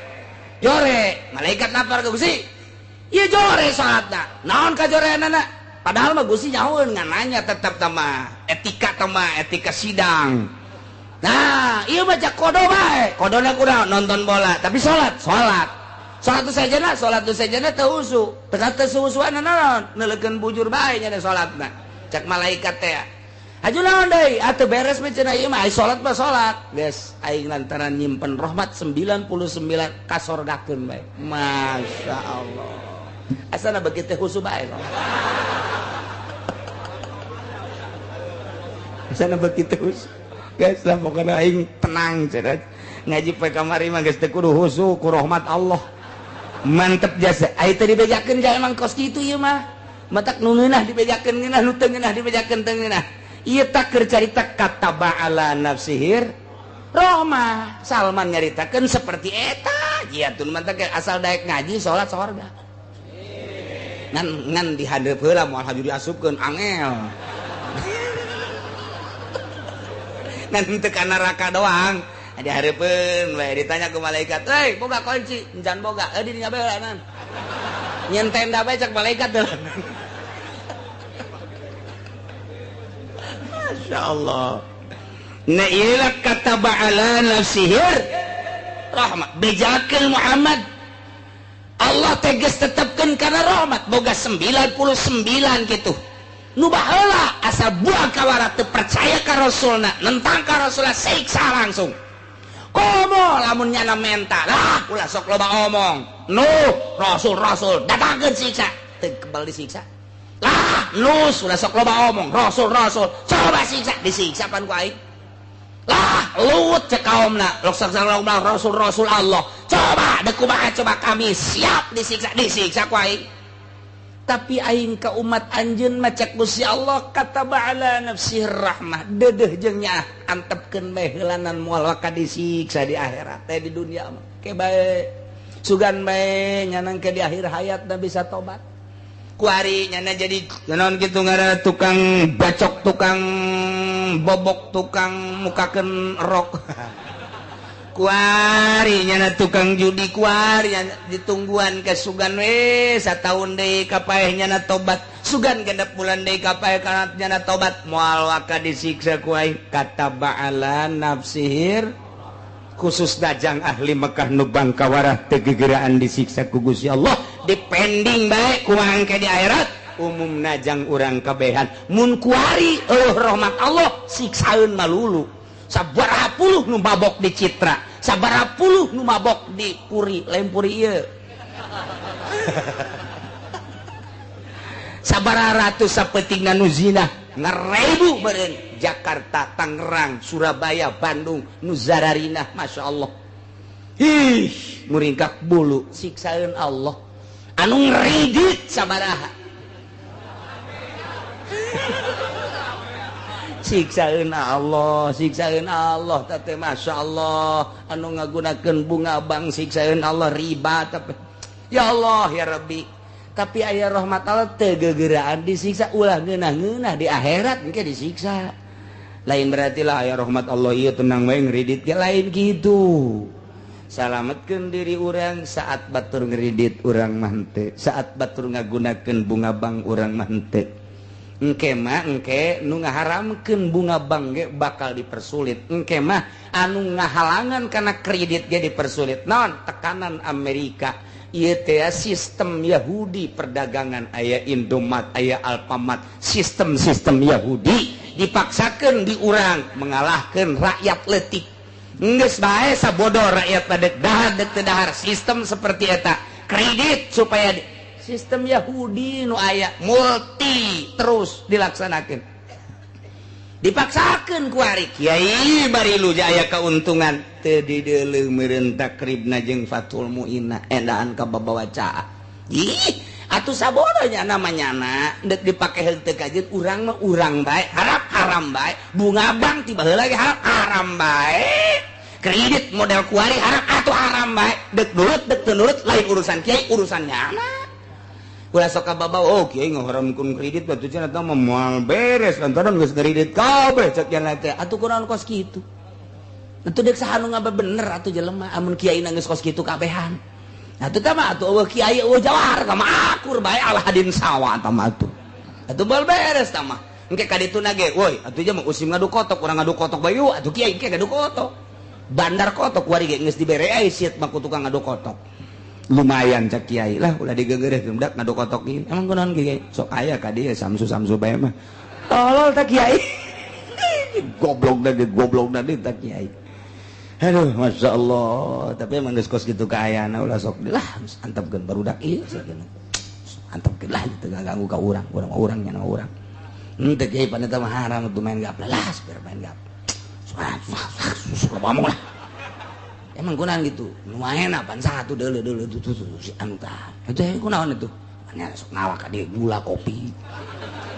jore malaikat lapar ke Gusti ieu jore salatna naon ka joreanana padahal mah Gusti nyahoeun ngan nanya tetep tah etika tah etika sidang nah ieu mah jak kodo bae kodona kunaon nonton bola tapi salat salat salat tu sajana salat tu sajana teu husu teu teu suhusuan naon neuleukeun bujur bae nya salatna cak malaikat teh aju naon deui atuh beres mah cenah ieu mah ai salat mah salat geus aing lantaran nyimpen rahmat 99 kasorgakeun bae Masya Allah asana begitu khusu bae asana begitu khusu guys lah pokoknya aing tenang cenah ngaji poe kamari mah geus teu kudu khusu ku rahmat Allah mantep jasa ai teu dibejakeun ja emang kos kitu ieu mah matak nu ngeunah dibejakeun ngeunah nu teu ngeunah dibejakeun teu ngeunah ieu tak keur carita kataba ala nafsihir rahmah Salman nyaritakeun seperti eta jiatun mantak asal daek ngaji salat sorga ngan ngan dihadep heula moal haju diasupkeun angel ngan teu ka neraka doang dihareupeun we ditanya ku malaikat euy boga kunci encan boga euy di dinya bae heula nyen tenda bae cak malaikat heula Masya Allah na ieu kataba ala nafsihir rahmat bejakeun Muhammad Allah tegas tetapkan karena rahmat boga 99 gitu nu baheula asal buang kawara teu percaya ka rasulna nentang ka rasulna siksa langsung komo lamun nyana menta lah ulah sok loba omong nu rasul rasul datangkeun siksa teu kebal disiksa lah nu ulah sok loba omong rasul rasul coba siksa disiksa pan ku aing lah Lut cek kaumna lok rasul rasul Allah coba deuk kumaha coba kami siap disiksa disiksa ku aing tapi aing ka umat anjeun mah cek Gusti Allah kataba ala nafsihi rahmah deudeuh jeung nyaah antepkeun bae heulanan moal waka disiksa di akhirat teh di dunia mah ke bae sugan bae nyanang ke di akhir hayatna bisa tobat kuari nyana jadi naon kitu ngaranna tukang bacok tukang bobok tukang mukakeun rok kuari nyana tukang judi kuari nyana ditungguan ke sugan we sataun deui ka paeh nyana tobat sugan genep bulan deui ka paeh kana nyana tobat moal waka disiksa ku aing kataba ala nafsihir khusus dajang ahli Mekah nu bangkawarah teu gegeraan disiksa ku Gusti Allah dipending bae kumaha engke di akhirat umum najang urang kabehan mun kuari eueuh rahmat Allah siksaeun malulu sabaraha puluh nu mabok di Citra sabaraha puluh nu mabok di Puri lain Puri ieu sabaraha ratus sapetingna nu zina ngarebu meureun Jakarta, Tangerang, Surabaya, Bandung nu zararinah Masya Allah ih muringkak bulu siksaeun Allah anu ngridit sabaraha siksaeun Allah siksaeun Allah teh Masya Allah anu ngagunakeun bunga bank siksaeun Allah riba tapi ya Allah ya Rabbi Tapi aya rahmat Allah teu gegeraan disiksa, ulah ngeunah-ngeunah di akhirat engke disiksa. Lain berarti lah aya rahmat Allah ieu tenang wae ngridit ge, lain kitu. Salametkeun diri urang saat batur ngridit urang mah henteu, saat batur ngagunakeun bunga bank urang mah henteu. Engke mah engke nu ngaharamkeun bunga bank ge bakal dipersulit. Engke mah anu ngahalangan kana kredit ge dipersulit. Naon tekanan Amerika ieu teh sistem Yahudi perdagangan, aya Indomat, aya Alfamart, sistem-sistem Yahudi dipaksakeun di urang mengalahkeun rakyat leutik. Geus bae sabodo rakyat pada dahar dek teu dahar, sistem seperti eta kredit supaya sistem Yahudi nu aya multi terus dilaksanakeun. Dipaksakeun ku ari kiai bari lu aya keuntungan teu dideuleu meureun takribna jeung Fathul Muinna endaan ka babawa caa. Ih, atuh sabodonya namanya na deuk dipake henteu kajeun urang mah urang bae, harap haram bae, bunga bank tiba heula ge harap haram bae. Kredit model kuari harap atuh haram bae, deuk nurut deuk teu nurut lain urusan kiai, urusan nyana. Ulah sok kababawa, oh kiai ngaharamkeun kredit batu cenah tah mah moal beres lantaran geus kredit kabeh cek nya teh. Atuh kunaon kos kitu? Atuh deuk saha nu ngabener atuh jelema amun kiai geus kos kitu kabehan. Atuh tah mah atuh eueuh kiai eueuh jawar tah mah akur bae ala hadin sawa tah mah atuh. Atuh bal beres tah mah. Engke ka dituna ge, woi atuh mah usim ngadu kotok, urang ngadu kotok bae yuk atuh kiai engke ngadu kotok. Bandar kotok kuari ge geus dibere ai siet mah ku tukang ngadu kotok. Lumayan cek kiai lah ulah digegereh budak ngadu kotok ieu. Emang kunaon kiai? Sok aya ka dieu samsu-samsu bae mah. Tolol tah kiai. Goblok da goblok da tah kiai. Aduh, Masya Allah. Tapi emang geus kos kitu kaayana ulah sok lah antepkeun barudak ieu sakeuna. Antepkeun lah teu ganggu ka urang, urang-urang nya urang. Henteu kiai pan eta mah haram atuh main gapleh lah, biar main gap. Sok ngomong lah. Emang kunaon gitu? Lumayan apaan satu deuleu-deuleu tuh si anu tah. Itu kunaon itu? Nya sok ngawak ka dieu gula kopi.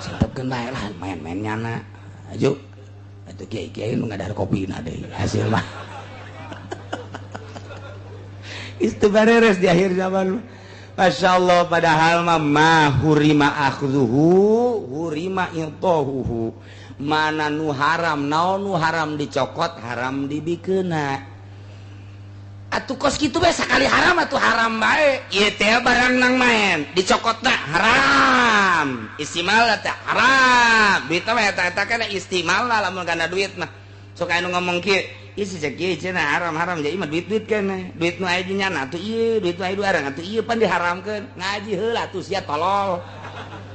Santepkeun bae lah main-main nyana. Ayo. Atuh kiai-kiai nu ngadahar kopina deui hasil mah. Itu beres di akhir zaman. Masya Allah, padahal mah ma hurima akhzuhu hurima intahuhu. Mana nu haram, naon nu haram dicokot, haram dibikeuna. Atuh kos kitu bae sakali haram atuh haram bae. Ieu teh barang nang main, dicokotna haram. Istimal teh haram. Duit mah eta-eta kana istimal lah lamun kana duit mah. Sok anu ngomong kieu, ieu si cek ieu cenah haram-haram jadi mah duit-duit kana. Duit nu aya nyana atuh ieu, duit nu aya arang atuh ieu pan diharamkeun. Ngaji heula atuh sia tolol.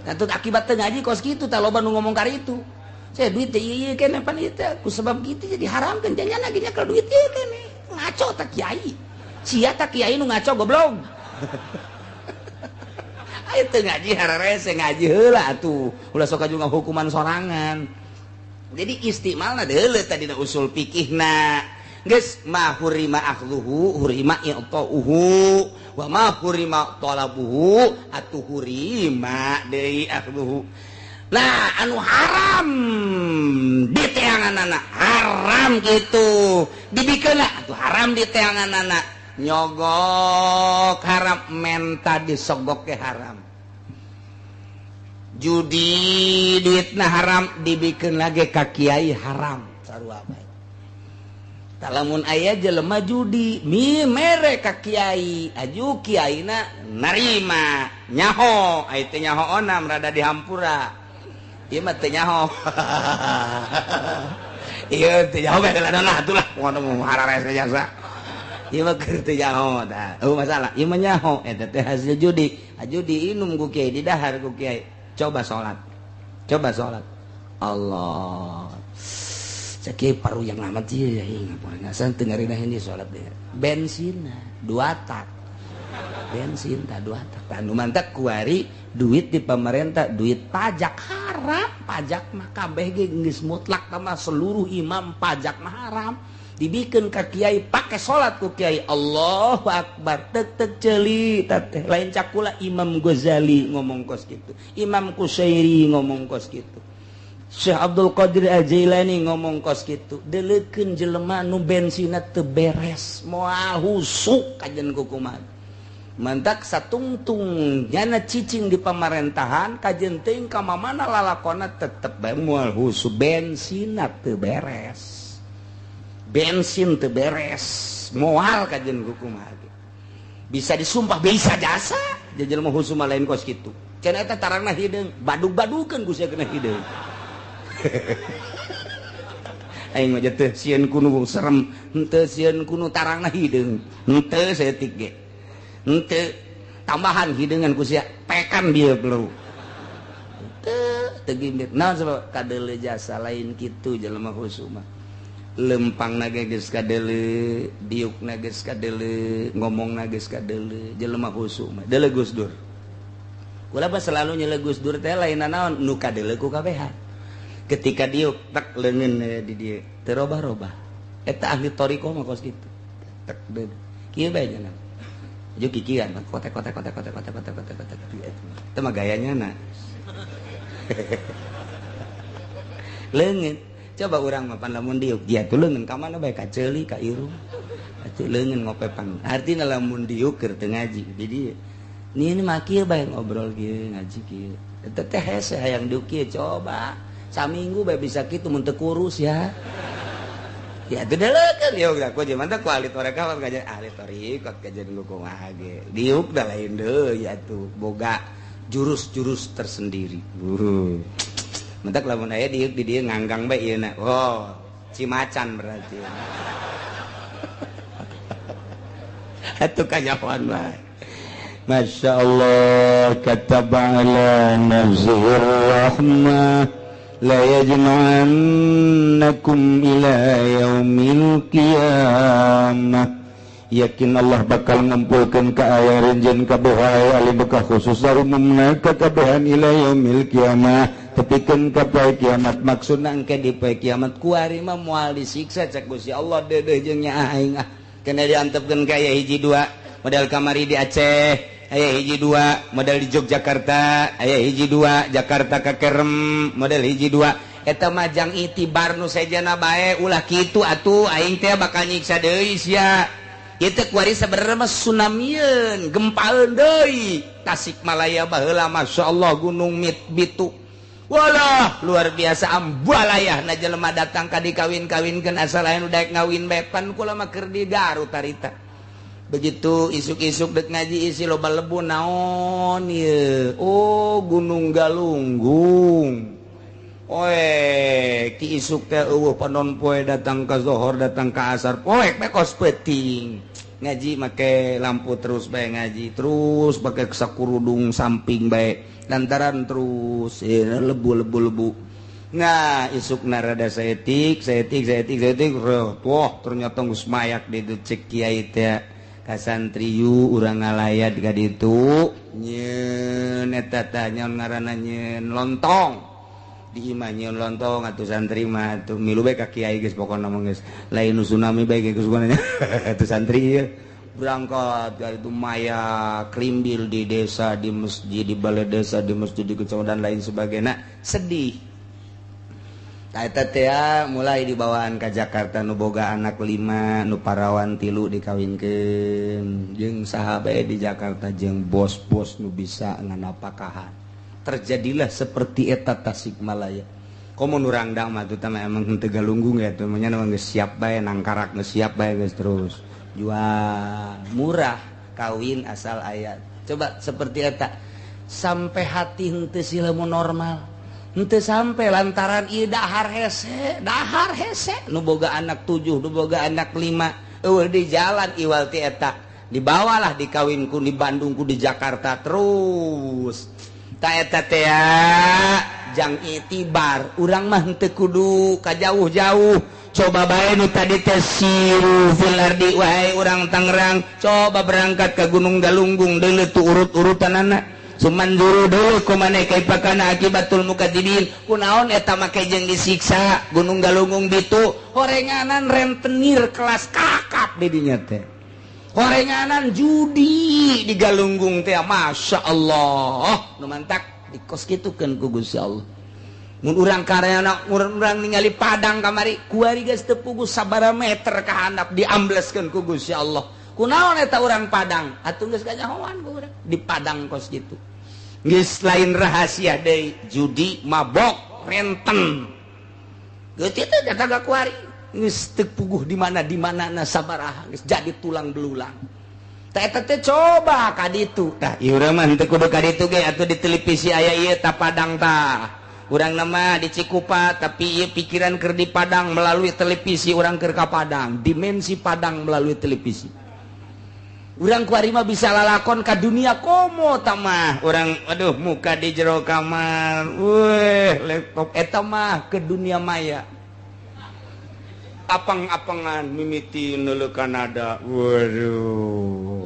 Atuh akibat teu ngaji kos kitu tah loba nu ngomong karitu. Saya duit teh ieu kana pan ieu teh ku sebab kitu jadi haramkeun nyana ge nyekel duit ieu kana. Ngaco tak kiai, sia tak kiai nu ngaco goblok. Ayo teu ngaji hararese ngaji heula atuh, ulah sok juga hukuman sorangan. Jadi istimalna deuleu tadi na usul fikihna. Geus ma hurima akhluhu hurima i'tauhu wa ma hurima talabuhu atuh hurima deui akhluhu. Nah anu haram di teanganana haram gitu dibikeun atuh haram di teanganana nyogok haram, menta disogok ke haram, judi duitna haram dibikeun lagi ka kiai haram sarua bae. Talamun aya jelema judi mi mere ka kiai, aju kiaina narima nyaho, aya teh nyaho onam rada dihampura. Ieu mah teu nyaho. Ieu teu nyaho bae lah atuh lah ngono hararese jasa. Ieu mah keur teu nyaho tah. Eueuh masalah, ieu mah nyaho eta teh hasil judi. Aju diinum ku kiai, didahar ku kiai. Coba salat. Coba salat. Allah. Cek kiai paru yang amat ieu ya ngasan teu ngarinah ini salat deh. Bensin dua tak. Bensin tak dua tak. Tah nu mantak kuari duit di pemerintah, duit pajak haram, pajak mah kabeh ge geus mutlak mah seluruh imam pajak mah haram. Dibikeun ka kiai pake salat ku kiai Allahu akbar tek tek ceuli teh lain cakula Imam Ghazali ngomong kos kitu, Imam Kusyairi ngomong kos kitu, Syekh Abdul Qadir Al-Jailani ngomong kos kitu. Deleukeun jelema nu bensinna teu beres moal husuk kajen kukumaha. Mantak satungtung nyana cicing di pamarentahan kajen teuing ka mamana lalakona tetep bae moal husu bensinna teu beres. Bensin teu beres, moal kajen kumaha ge. Bisa disumpah bisa jasa jelema husu mah lain kos kitu. Cenah eta tarangna hideung, badug-badukeun ku sia kena hideung. Aing mah teu sieun kunu serem, henteu sieun kunu tarangna hideung. Henteu saeutik ge. Henteu tambahan hideungan ku sia pekan bieu perlu. Teu teu gimbir. Naon sebab kadeuleu jasa lain kitu jelema husu mah. Lempangna ge geus kadeuleu, diukna geus kadeuleu, ngomongna geus kadeuleu, jelema husu mah. Deuleu Gus Dur. Kula mah selalu nyeleu Gus Dur teh lain naon nu kadeuleu ku kabehan. Ketika diuk tek leungeun di dieu teu robah-robah. Eta ahli thariqah mah kos kitu. Tek deuleu. Kieu bae nya. Ju kikian kotek kotek kotek kotek kotek kotek kotek kotek. Itu mah gayanya na. Leungeun. Coba urang mah pan lamun diuk dia tuh leungeun ka mana bae ka ceuli ka irung. Atuh leungeun ngopepang. Artina lamun diuk keur teu ngaji. Di dieu. Ni mah kieu bae ngobrol kieu ngaji kieu. Eta teh hese hayang diuk kieu coba. Saminggu bae bisa kitu mun teu kurus ya. Ya itu delekeun diuk da ku jeung mantap ku ahli tarekat kajian ahli thariqat kajian lu kumaha ge. Diuk da lain deui atuh boga jurus-jurus tersendiri. Mentak lamun aya diuk di dieu nganggang bae ieu na. Oh, cimacan berarti. Atuh kanyahoan bae. Masya Allah kataba ala nafsihi rahmah la yajma'annakum ila yaumil qiyamah. Yakin Allah bakal ngumpulkeun ka aya renjen kabeh ahli bekah khusus umumna ka kabehan ila yaumil qiyamah. Tepikeun ka poe kiamat maksudna engke di poe kiamat kuari mah moal disiksa cek Gusti Allah deudeuh jeung nyaah aing ah. Kena diantepkeun ka aya hiji dua model kamari di Aceh, aya hiji dua model di Yogyakarta, aya hiji dua Jakarta ka Kerem model hiji dua. Eta mah jang itibar nu sejana bae ulah kitu atuh aing teh bakal nyiksa deui sia. Ieu teh kuari sabenerna mah tsunamieun, gempaeun deui. Tasikmalaya baheula masyaallah gunung Bitu. Walah luar biasa ambalayah na jelema datang ka dikawin-kawinkeun asal aya nu daek ngawin bae pan kula mah keur di Garut harita. Begitu isuk-isuk dek ngaji isi loba lebu naon ieu. Oh Gunung Galunggung. Oe ki isuk teh eueuh panon poe datang ka zohor datang ka asar poek bae kos peuting. Ngaji make lampu terus bae ngaji terus pake sakurudung samping bae lantaran terus lebu-lebu lebu. Nah isuk narada saeutik saeutik saeutik saeutik wah ternyata geus mayak di dieu cek kiai teh ka santriyu urang ngalayat ka ditu nyeun eta tah nyaon ngaranna nyeun lontong di imah nyeun lontong atuh santri mah atuh milu bae ka kiai geus pokona mah geus lain nu tsunami bae geus pokona atuh santri ieu berangkat ka itu maya krimbil di desa di masjid di balai desa di masjid di kecamatan dan lain sebagainya sedih. Eta teh mulai dibawaan ka Jakarta nu boga anak 5 nu parawan 3 dikawinkeun jeung saha bae di Jakarta jeung bos-bos nu bisa nganapakahan. Terjadilah seperti eta Tasikmalaya. Komo nu rangdang mah atuh teh emang henteu galunggung ya tuh nya geus siap bae nangkarak geus siap bae geus terus jual murah kawin asal aya. Coba seperti eta sampai hati henteu sila mu normal. Henteu sampai lantaran ieu dahar hese nu boga anak 7 nu boga anak 5 eueuh di jalan iwal ti eta dibawalah dikawinku di Bandung ku di Jakarta terus ta eta teh jang itibar urang mah henteu kudu ka jauh-jauh coba bae nu tadi teh siru fil ardi wahai urang Tangerang coba berangkat ke Gunung Galunggung deuleu tu urut-urutanana Sumanjuru dulu kumane kaipakana akibatul mukadzibin kunaon eta make jeung disiksa Gunung Galunggung ditu horenganan rentenir kelas kakap di dinya teh horenganan judi di Galunggung teh Masya Allah nu mantak dikos kitukeun ku Gusti Allah mun urang karyana urang ningali Padang kamari kuari geus teu puguh sabaraha meter ka handap diambleskeun ku Gusti Allah Kunaon eta urang Padang? Atuh geus kanyahoan ku urang di Padang kos kitu. Geus lain rahasia deui, judi, mabok, renten. Geus teh datang ka kuari. Geus teu puguh di mana-di mana sabaraha geus jadi tulang belulang. Tah eta teh coba ka ditu. Tah ieu urang mah henteu kudu ka ditu ge atuh di televisi aya ieu ta Padang tah. Urang nama di Cikupa tapi ieu pikiran keur di Padang melalui televisi urang keur ka Padang, dimensi Padang melalui televisi. Urang kuari mah bisa lalakon ka dunia komo ta mah. Urang aduh muka di jero kamar, weh laptop eta mah ke dunia maya. Apang-apangan mimiti neuleuh Kanada, waduh.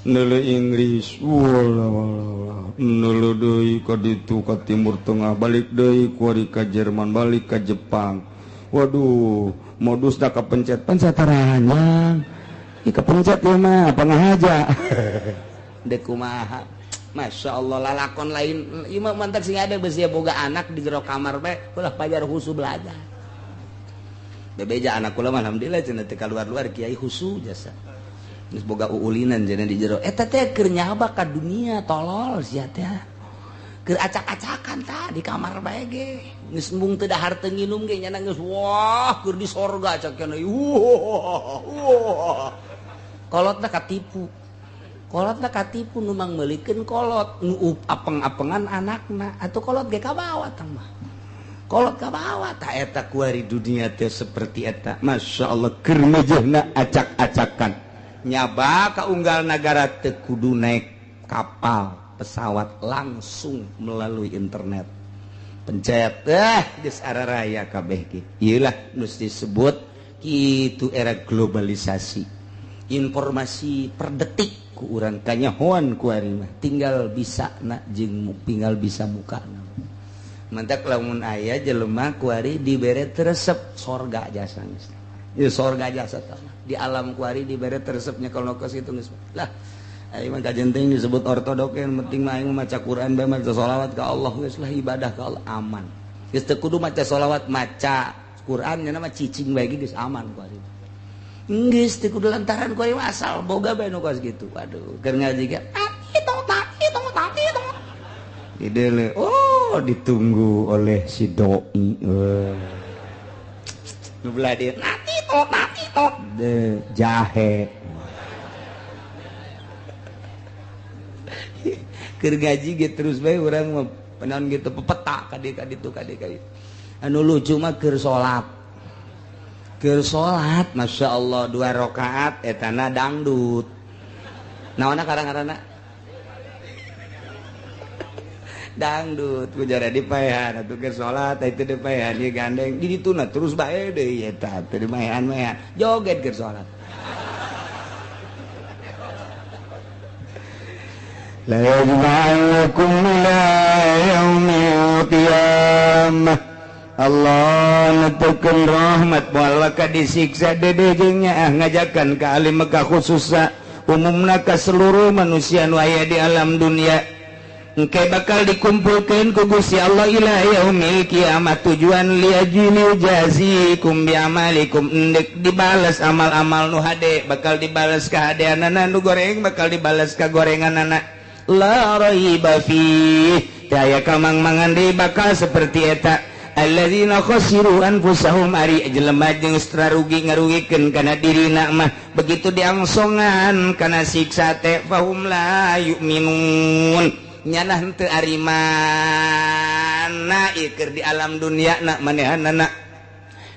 Neuleuh Inggris, walah neuleuh deui ka ditu ka Timur Tengah, balik deui kuari ka Jerman, balik ka Jepang. Waduh, modusna kapencet, pencet taranjang. Ih kapencet ieu mah, pangahaja. Deuk kumaha? Masya Allah lalakon lain, ieu mah mantak sing ada beusi boga anak di jero kamar bae, ulah pajar husu belajar. Bebeja anak kula mah alhamdulillah cenah teu kaluar-luar kiai husu jasa. Geus boga uulinan cenah di jero. Eta teh keur nyaba ka dunia tolol sia teh. Keur acak-acakan tah di kamar bae ge. Geus embung teu dahar teu nginum ge nya geus wah keur di sorga cak cenah. Wah. Wah. Kolotna katipu. Kolotna katipu nu mangmeulikeun kolot nu apeng-apengan anakna atuh kolot ge kabawa tah mah. Kolot ka bawah tak eta kuari dunia teh seperti eta. Masya Allah keur mejehna acak-acakan nyaba ka unggal nagara teu kudu naik kapal pesawat langsung melalui internet pencet geus araraya kabeh ge. Ieu lah nu disebut kitu era globalisasi informasi per detik ku urang kanyahoan kuari mah tinggal bisa na jeung tinggal bisa mukana. Mantak lamun aya jelema kuari dibere teresep sorga jasa geus. Ieu sorga jasa tah. Di alam kuari dibere teresepnya kalau kos itu geus. Lah aing mah kajenting disebut ortodok yang penting mah aing maca Quran bae maca sholawat ka Allah geus lah ibadah ka Allah aman. Geus teu kudu maca sholawat maca Quran nya mah cicing bae geus aman kuari. Geus teu kudu lantaran kuari mah asal boga bae nu kos kitu. Waduh keur ngaji ge ide oh ditunggu oleh si doi. Nu belah dieu nati tot de jahe. Keur ngaji ge terus bae urang mah penaon gitu pepeta ka dieu ka ditu ka dieu ka dieu. Anu lucu mah keur salat. Keur salat masyaallah 2 rakaat etana dangdut. Naonna karang-karana? Dangdut ku jara dipaehan atuh keur salat itu dipaehan ieu gandeng di dituna terus bae deui eta teu dimaehan-maehan joget keur salat. La yajma'ukum ila yaumil qiyamah. Allah netekeun rahmat moal ka disiksa dede jeung nyaah ngajakan ka ahli Mekah khususna umumna ka seluruh manusia nu aya di alam dunia. Engke bakal dikumpulkan ku Gusti Allah ila yaumil kiamat tujuan liajini jazikum biamalikum endek dibales amal-amal nu hade bakal dibales kahadeanana nu goreng bakal dibales ka gorenganana la raiba fi daya kamang-mangan deui bakal seperti eta alladzina khasiru anfusahum ari jelema jeung rugi ngarugikeun kana dirina mah begitu diangsongan kana siksa teh fahum la yu'minun nyanah henteu ari mana ieu keur di alam dunia na manehanana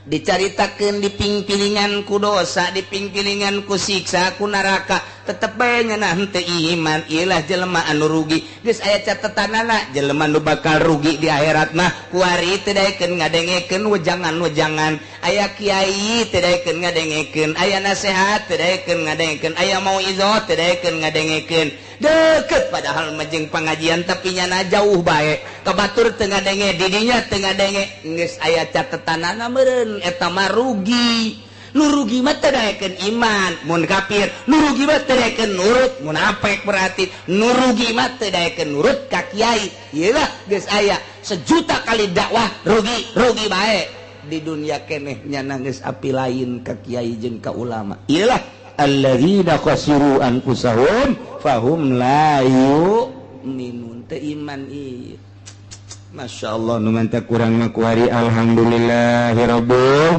dicaritakeun dipingpilingan ku dosa dipingpilingan ku siksa ku neraka tetep bae nyanah henteu iman. Ieu lah jelema anu rugi geus aya catetanana jelema nu bakal rugi di akhirat mah kuari teu daekeun ngadengekeun wejangan-wejangan aya kiai teu daekeun ngadengekeun aya nasehat teu daekeun ngadengekeun aya mauizah teu daekeun ngadengekeun deket padahal mah jeung pengajian tapi nyana jauh bae kabatur teu ngadenge didinya teu ngadenge geus aya catetanana meureun eta mah rugi. Nu rugi mah teu daekeun iman mun kafir, nu rugi mah teu daekeun nurut munafik berarti, nu rugi mah teu daekeun nurut ka kiai. Ieu lah geus aya sejuta kali dakwah rugi rugi bae di dunia keneh nyana geus api lain ka kiai jeung ka ulama. Ieu lah Alladzina khasiru anfusahum fahum la yu'minun. Teu iman ieu. Masya Allah nu mantap kurang mah kuari alhamdulillahirabbil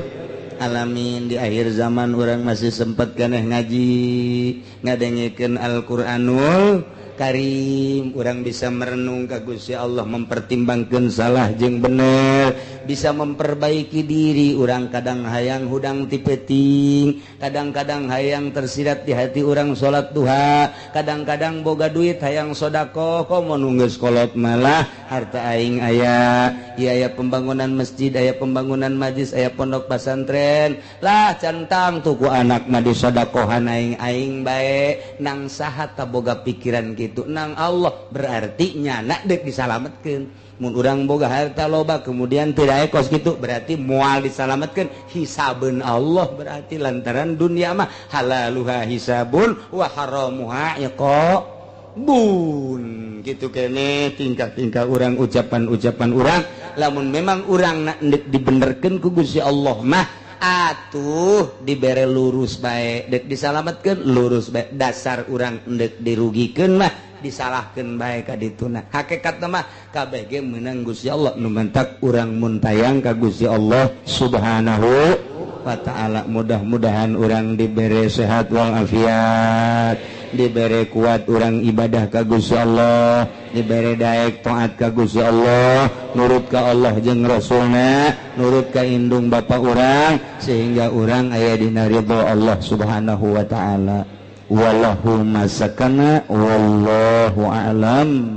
alamin. Di akhir zaman orang masih sempat keneh ngaji, ngadengekeun Al-Qur'anul Karim, orang bisa merenung ka Gusti Allah, mempertimbangkan salah jeung bener, bisa memperbaiki diri. Orang kadang hayang hudang ti peuting, kadang-kadang hayang tersirat di hati orang salat duha, kadang-kadang boga duit hayang sodakoh, komo nu geus kolot malah harta aing aya, ieu aya pembangunan masjid, aya pembangunan majlis, aya pondok pesantren lah, centang tuh ku anak mah disodakohan aing aing bae. Nang saha ta boga pikiran gitu? Nang Allah. Berarti nyana dek disalametkeun. Mun urang boga harta loba kemudian tidak kos gitu, berarti moal disalametkeun, hisabeun Allah. Berarti lantaran dunia mah halaluha hisabun wa haramuha iqabun. Gitu kene tingkah-tingkah urang, ucapan-ucapan urang. Lamun memang urang nak dibenerkeun ku Gusti Allah mah atuh dibere lurus bae, dek disalametkeun lurus bae. Dasar urang endek dirugikeun mah disalahkeun bae ka dituna. Hakikatna mah kabeh ge meunang Gusti Allah. Nu mantak urang muntayang ka Gusti Allah Subhanahu wa ta'ala. Mudah-mudahan urang dibere sehat walafiat, dibere kuat urang ibadah ka Gusti Allah, dibere daek taat ka Gusti Allah, nurut ka Allah jeung Rasulna, nurut ka indung bapa urang, sehingga urang aya dina ridho Allah Subhanahu wa ta'ala. Wallahu masakana wallahu a'lam.